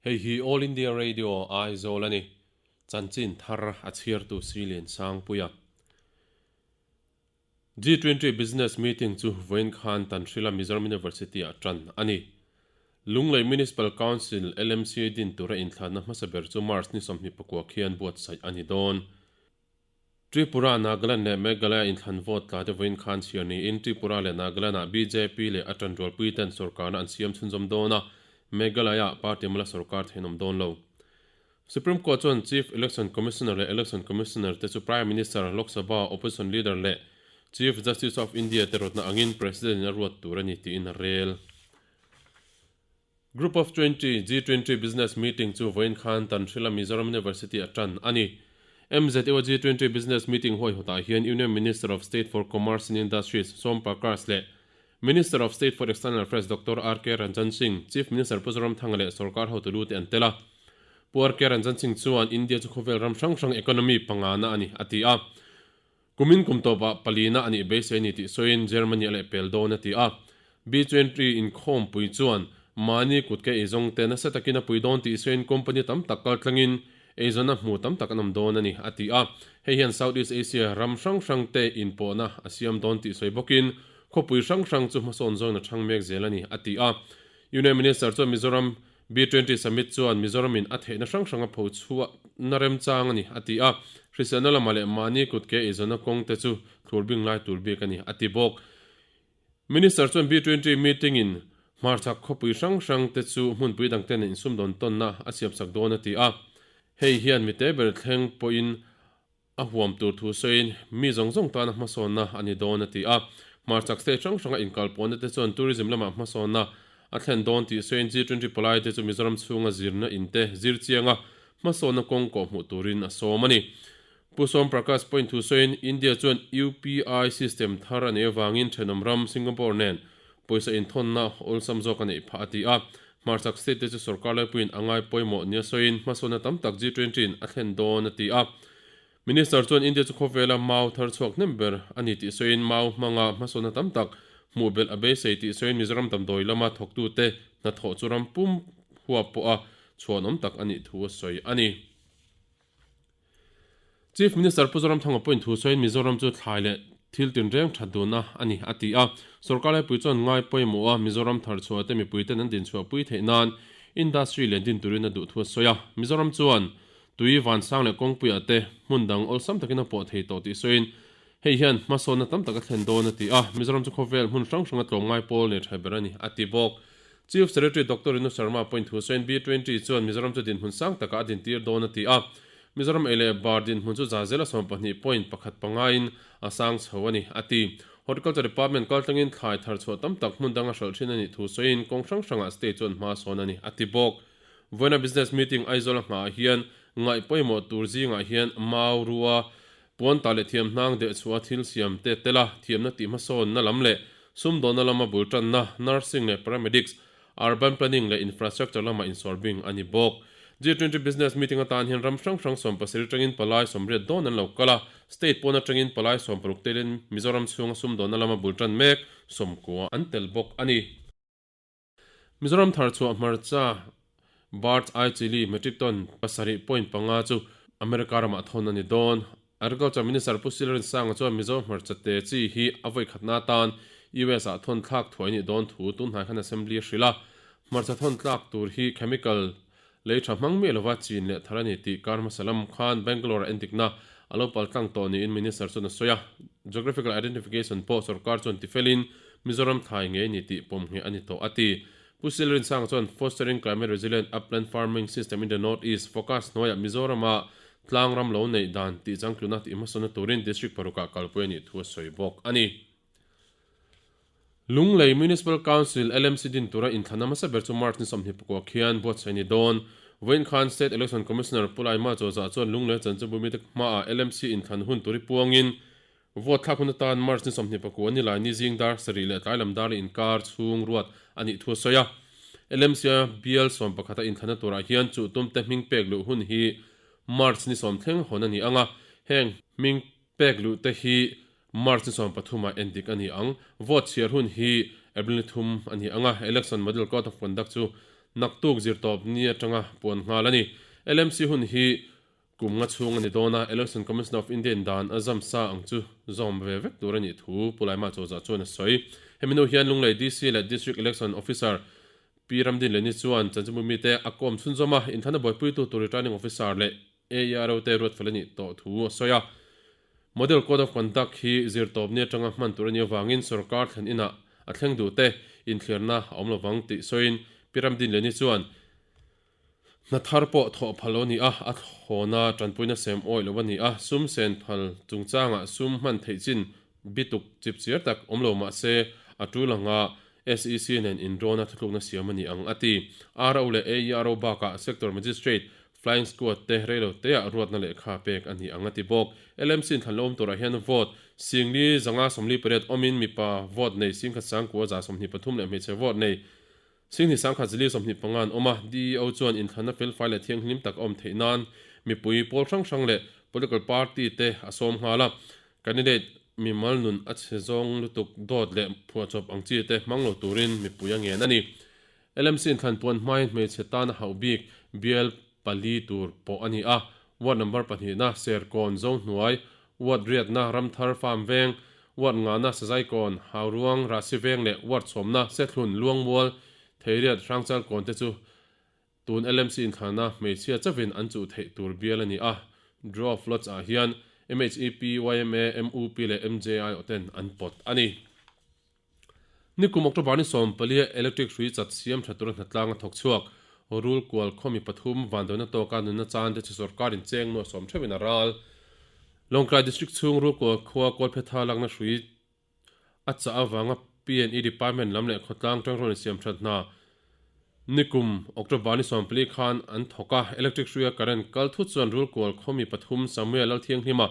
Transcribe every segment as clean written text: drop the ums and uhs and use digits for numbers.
Hei hi All India Radio Aizawl a ni. Chanchin thar a chhiartu Silian Sangpuia. G20 Business Meeting chu vawiin khan Tanhrila Mizoram University-ah tan a ni. Lunglei Municipal Council, LMC, din tura inthlanna hmasa ber chu March ni 24 khian buatsaih a ni dawn. Tripura, Nagaland leh Meghalaya inthlan vote tla te vawiin khan chhiar niin Tripura leh Nagaland-ah bjp leh a tanrualpui ten sorkarna an siam chhunzawm dawn a, Meghalaya-ah party mala sorkar theih an awm dawn lo. Supreme Court chuan Chief Election Commissioner leh Election Commissioner te chu Prime Minister, Lok Sabha Opposition Leader leh Chief Justice of India te rawtna angin President in a ruat tur a ni tiin a rel. Group of 20, G20, Business Meeting chu vawiin khan Tanhrila Mizoram University a tan a ni. MZU-a G20 Business Meeting huaihawtah hian Union Minister of State for Commerce and Industries Som Prakash leh Minister of State for External Affairs Doctor RK Ranjan Singh, Chief Minister Pu Zoramthanga leh sorkar hotu lute an tel a. Pu RK Ranjan Singh chuan India chu khawvel ram hrang hrang economy pangana a ni, a ti a. Kumin kum tawpah palina a nih beisei a ni tih sawiin Germany a lehpel dawn a ti a. B20 inkhawmpui chuan mahni kutke eizawngte nasa takin a pui dawn tih sawiin company tam tak kaltlangin eizawnna hmu tam tak an awm dawn a ni, a ti a. Hei hian Southeast Asia ram hrang hrangte inpawhna a siam dawn tih sawi bawkin khawpui hrang hrang chu hmasawn zawngin a chhang mek zel a ni, a ti a. Union Minister chuan Mizoram B20 Summit chuan Mizoramin a theihna hrang hrang a pho chhuahna remchang a ni, a ti a. Hriselna lamah leh mahni kutke eizawnna kawng te chu thlur bing lai tur bik a ni, a ti bawk. Minister chuan B20 meeting in hmarchhak khawpui hrang hrang te chu hmunpui dang ten insumdawn tawnna a siamsak dawn a ti a. Hei hian mite ber thleng pawhin A huam tur thu sawiin mi zawng zawng tana hmasawnna a ni dawn a ti a. Hmarchhak state hrang hranga inkalpawhna te chuan tourism lamah hmasawnna a thlen dawn tih sawiin G20 palai te chu Mizoram chhunga zirna in te zir chianga hmasawnna kawng kawh hmuh turin a sawm a ni. Pu Som Prakash pawhin thu sawiin India chuan UPI system thar a neih avangin thenawm ram Singapore nen pawisa inthawnna awlsam zawk a neih phah a ti a. Hmarchhak state te chu sorkar laipuiin a ngai pawimawh nia sawiin hmasawnna tam tak G20 in a thlen dawn a ti a. Minister chuan India chu khawvela mau thar chhuak hnem ber a ni tih sawiin mau hmanga hmasawnna tam tak hmuh belh a beisei tih sawiin Mizoram damdawi lama thawktute hnathawh chu ram pum huap pawha chhuanawm tak a nih thu a sawi a ni. Chief Minister Pu Zoramthanga pawhin thu sawiin Mizoram chu thlai leh thil tinreng that dunna a ni a ti a. Sorkar laipui chuan ngai pawimawh a Mizoram thar chhuah te mipui ten an dinchhuahpui theih nan industry lian din turin a duh thu a sawi a. Mizoram chuan tui vansang leh kawngpuiah te hmun dang awlsam takin a pawh thei tawh tih sawiin hei hian hmasawnna tam tak a thlen dawn a ti a. Mizoram chu khawvel hmun hrang hranga tlawmngai pawl nei tha ber a ni a ti bawk. Chief Secretary Doctor Rinu Sharma pawhin thu sawiin B20 chuan Mizoram chu dinhmun sang takah a dintir dawn a ti a. Mizoram ei leh bar dinhmun chu za zela 12 point pakhat pangaiin a sang chho a ni, a ti. Horticulture Department kaltlangin thlai thar chhuah tam tak hmun danga hralh thin a nih thu sawiin kawng hrang hrangah state chuan hma sawn a ni, a ti bawk. Vawiina Business Meeting Aizawl a nghahah hian ngaih pawimawh tur zingah hian mau rua puan ta leh thiam hnang deh chhuah a thil siam te tel a, thiamna tih hmasawnna lam leh sumdawnna lama bul tanna, nursing leh paramedics, urban planning leh infrastructure lama insawrbing a ni bawk. G20 Business Meeting atan hian ram hrang hrang 70 atangin palai 80 dawn an lo kal a, state pawn atangin palai 60 telin Mizoram chhunga sumdawnna lama bul tan mek 90 an tel bawk a ni. Mizoram thar chhuah hmarcha Bird's Eye Chilli metric ton 7.5 chu America ramah thawn a ni dawn. Agriculture Minister Pu Sil Rinsanga chuan Mizo hmarcha te chi hi a vawi khatna atan US ah thawn thlak thuai nih dawn thu tunhnai khan Assembly a hrilh a. Hmarcha thawn tlak tur hi chemical lei tha hmang miah lova chin leh thar a ni tih kar hmasa lam khan Bangalore ah entikna a lo pal tlang tawh niin Minister chuan a sawi a. Geographical Identification pawh sorkar chuan tifelin Mizoram thlai ngei ni tih pawm ngheh a ni tawh a ti. Pu Sil Rinsanga chuan Fostering Climate Resilient Upland Farming System in the North East focus hnuaiah Mizorama tlang ram lo neih dan tih changtluna tih hmasawnna turin District parukah kalpui a nih thu a sawi bawk a ni. Lunglei Municipal Council, LMC, din tura inthlanna hmasa ber chu March ni 24 khian buatsaih a ni dawn. Vawiin khan State Election Commissioner Pu Laima Chawza chuan Lunglei chanchinbu mite hmaah LMC inthlan hun tur hi puangin vote thlak hun atan March ni 24 ni lai ni zing dar sarih leh tlai lam dar inkar chhung ruat a nih thu a sawi a. LMC-a bial 11 a inthlanna turah hian chuh tumte hming pek luh hun hi March ni 10 thleng hawn a ni ang a, heng hming pek luh te hi March ni 13 ah endik a ni ang. Vote chhiar hun hi April ni thum a ni ang a, Election Model Code of Conduct chu Naktuk zirtawp ni atanga puan nghal a ni. LMC hun hi kum nga chhung a ni dawn a, Election Commission of India in dan a zam sa ang chu zawm ve vek tur a nih thu Pu Laima Chawzah chuan a sawi. Hemi hnu hian Lunglei DC leh District Election Officer Pi Ramdinleni chuan chanchinbu mite a kawm chhunzawm a, inthlanna buaipuitu tur Returning Officer leh AERO te ruatfel a nih tawh thu a sawi a. Model Code of Conduct hi zirtawpni atanga hman tur a nih avangin sorkar thlen inah a thleng duh te inthliarna a awm lovang tih sawiin Pi Ramdinleni chuan hna thar pawh thawh phal lo a ni a, a thlawna tanpuina sem awih lo a ni a, sum sen phal chungchangah sum hman theih chin bituk chipchiar tak awm lo mah se a tul anga SEC nen inrawn a thutlukna siam a ni ang a ti. RO leh AERO bakah Sector Magistrate, Flying Squad te reilo teah ruatna lehkha pek a ni ang a ti bawk. LMC in thlanlawm turah hian vote 40 548 awmin mipa vote nei 10,9 123 leh hmeichhe vote nei 2,125 an awm a. DEO chuan inthlanna felfai leh thianghlim tak a awm theih nan mipui pawl hrang hrang leh political party te a sawm nghal a. Candidate mimal nun a chhe zawng lutuk dawt leh phuahchawp ang chi te hmang lo turin mipui a ngen a ni. LMC inthlan puan hmain hmeichhe tan a hauh bik bial pali tur pawh a ni a, ward number pahnihna Serkawn Zohnuai, ward riatna Ramthar Farm Veng, ward ngahna Sazaikawn, Hauruang, Rahsi Veng leh ward chhawmna Sethlun, Luangmual, Theiriat, Hrangchalkawn te chu Tun LMC inthlana hmeichhia chauhin an chuh theih tur bial a ni a, Draw of Lots ah hian MHEP, yma, MUP leh MJI aw ten an pawt a ni. Nikum October ni sawmpalia electric hrui chat siam tha tura hnatlang a thawk chhuak. Rul kual khawmi pathum vanduaina tawka nunna chan te chu sorkar in cheng nuah sawm theuhin a ral. Lawngtlai District chhung rul kual khua Kawlphetha lakna hrui A chah avanga PNE Department lam leh khawtlang tangrual insiam that hna nikum October ni sawmpali khan an thawk a, electric hruia current kal thut chuan rulkual khawmi pathum Samuel Lalthianghlima,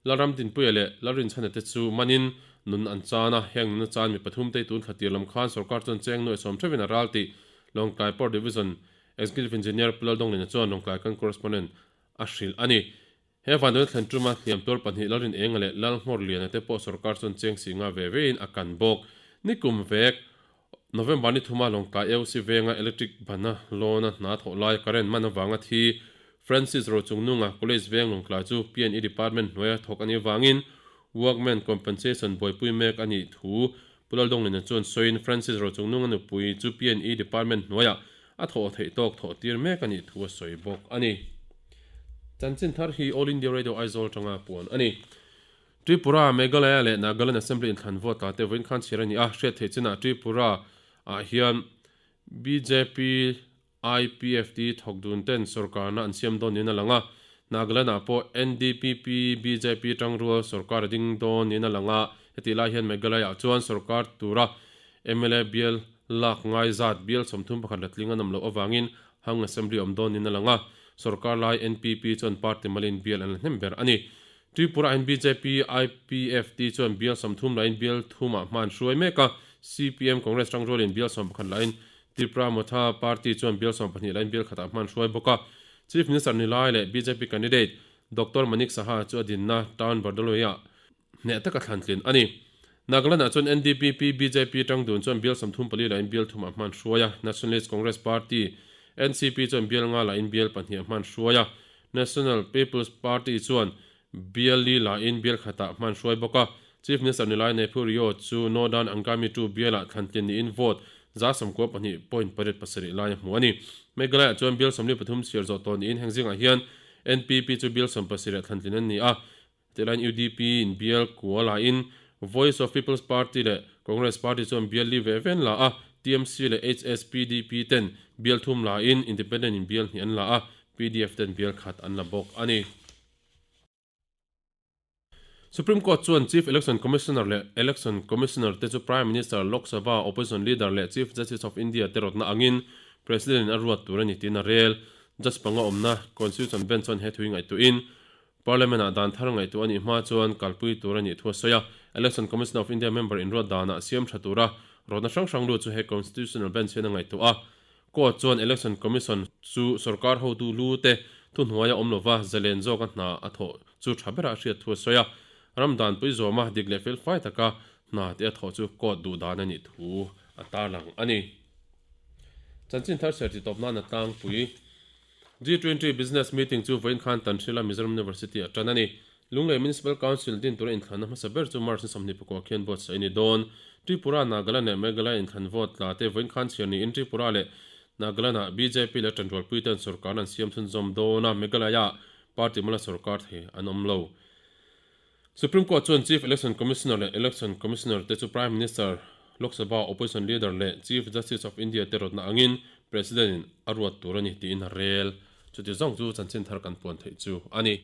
Lalramdinpuia leh Lalrinchhana te chu manin nun an chan a, heng nuna chan mi pathum te tun thla tir lam khan sorkar chuan cheng nuai sawm theuhin a ral tih Lawngtlai Port Division Executive Engineer Pu Laldonglina chuan Lawngtlai kan correspondent a hrilh a ni. He vanduaina thlen tuma hliam tuar pahnih Lalrin Enga leh Lalnghawrliana te pawh sorkar chuan cheng si nga ve vein a kan bawk. Nikum vek, November ni thuma Lawngtlai AOC venga electric bana lawna hna thawh lai current man avanga thi Francis Rochungnunga College veng Lawngtlai chu PNE Department hnuaia thawk a nih avangin Workman Compensation buaipui mek a nih thu Pu Laldonglina chuan sawiin Francis Rochungnunga nupui chu PNE Department hnuaiah A thawh theih tawk thawh tir mek a nih thu a sawi bawk a ni. Chanchin thar hi All India Radio Aizawl atanga puan a ni. Tripura, Meghalaya leh Nagaland Assembly inthlan vote tla te vawiin khan chhiar a ni a, hriat theih chinah Tripura ah hian bjp, IPFT thawk dun ten sorkarna an siam dawn niin a lang a, Nagaland ah pawh NDPP, bjp tangrual sorkar a ding dawn niin a lang a, hetih lai hian Meghalaya ah chuan sorkar tura Mla bial lak ngai zat bial 31 la tling an awm loh avangin Hung Assembly awm dawnin a lang a, sorkar lai NPP chuan party malin bial an la hnem ber a ni. Tripura hian bjp, IPFT chuan bial 30 lain bial thumah hma an hruai mek a, CPM, Congress tangrualin bial 11 lain Tripura Motha party chuan bial 12 lain bial khatah hma an hruai bawk a. Chief Minister Nilai leh bjp candidate Doctor Manik Saha chu a dinna town Bardoloi-ah Hneh taka thlantlin a ni. Nagaland-ah chuan NDPP, bjp tang dun chuan bial 34 lain bial thumah hman hruai a, Nationalist Congress Party, NCP, chuan bial nga lain bial pahnih hman hruai a, National People's Party chuan bial li lain bial khatah hman hruai bawk a. Chief Minister Nilai Neiphu Rio chu Northern Angami two bialah thlantlin niin vote 92.87 lai a hmu a ni. Meghalaya-ah chuan bial 43 chhiar zawh tawh niin heng zingah hian NPP chu bial 17 thlantlin an ni a, Tihlaiin UDP in bial kua lahin Voice of People's Party leh Congress Party chuan bial li ve ve an la a, TMC leh HSPDP ten bial thum lahin Independent in bial hnih an la a, PDF ten bial khat an la bawk a ni. Supreme Court chuan Chief Election Commissioner leh Election Commissioner te chu Prime Minister, Lok Sabha Opposition Leader leh Chief Justice of India te rawtna angin President in a ruat tur a ni tiin a rel. Judge panga awmna Constitution Bench chuan he thui ngaihtuahin Parliament ah dan thar ngaihtuah a nih hma chuan kalpui tur a nih thu a sawi a, Election Commission of India member inruat danah siam tha tura rawtna hrang hrang lut chu he Constitutional Bench hian a ngaihtuah a. Court chuan Election Commission chu sorkar hotu lu te thuhnuaia awm lova zalen zawka hna a thawh chu tha bera a hriat thu a sawi a, ram danpui zawma dik leh felfai taka hna te a thawh chu court duh dan a nih thu a tarlang a ni. Chanchin thar ser titawp nan a tlangpui. G20 Business Meeting chu vawiin khan Tanhrila Mizoram University a tan a ni. Lunglei Municipal Council din tura inthlanna hmasa ber chu March ni 24 khian buatsaih a ni dawn. Tripura, Nagaland leh Meghalaya inthlan vote tla te vawiin khan chhiar niin Tripura leh Nagaland-ah bjp leh tanrualpui ten sorkarna an siam chhunzawm dawn a, Meghalaya-ah party mala sorkar thei an awm lo. Supreme Court chuan Chief Election Commissioner leh Election Commissioner te chu Prime Minister, Lok Sabha Opposition Leader leh Chief Justice of India te rawtna angin President in a ruat tur a ni tiin a rel. Chuti zawng chu chanchin thar kan puan theih chu a ni.